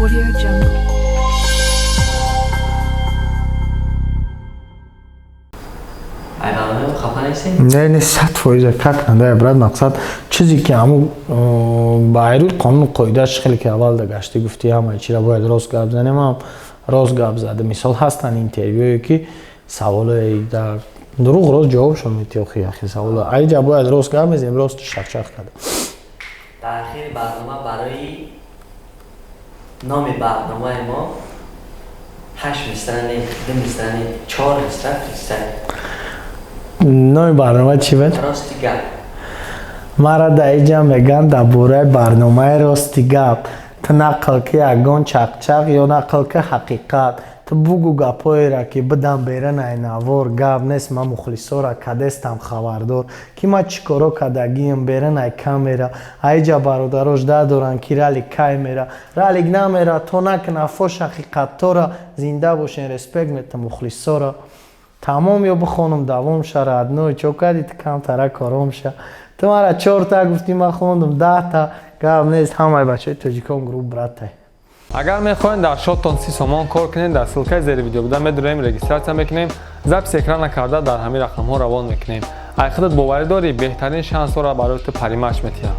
Audio Jungle. Ай, барномаи хафа нестем? Не, 100% как надо, брат. Мақсад, чизе ки ҳаму ба айрӯи қонуну қоидааш, хеле ки аввал да гашти гуфти, ҳамаи чира бояд рост гап занем, ҳам рост гап зада. Мисол, ҳастанд интервюе, ки саволе дар дурӯғ рост ҷавобшон метиҳ. Охи, яхе саволо айҷа бояд рост гап мезанем, рост шақшақ карда. Дар ахири барнома барои номи барномаи мо ҳашт мисра не, ду мисра не, чор мисра фристайл. Номи барнома чӣ буд? «Рости гап». Мара дар иҷа мегӯянд дар бораи барномаи «Рости гап». Ту нақл ки ягон чақчақ ё нақл ки ҳақиқат, ту бугӯ гапҳоеро, ки бидам берун ай навор. Гап нест, ман мухлисора кадестам хабардор, ки ман чӣ коро кардагиам берун ай камера. Айҷа бародарош да доранд, ки ралик кай мера, ралик намера, то накуна фош ҳақиқаттора. Зинда бошен, респект метам мухлисора. Тамом ё бихонам давом ша? Родной, чо кардӣ ту? Камтара кором ша. Ту мара чорта гуфтӣ, ман хондум 10-та. Гап нест, ҳамаи бачаҳои тоҷикон груп братай. Агар мехоҳед дар шоттон 30 сомон кор кунед, дар ссылкаи зери видео буда медуроем, регистрация мекунем, запись экрана карда, дар ҳамин рақамҳо равон мекунем. Ай худат боварӣ дорӣ, беҳтарин шансҳоро барои ту Паримач метиҳад.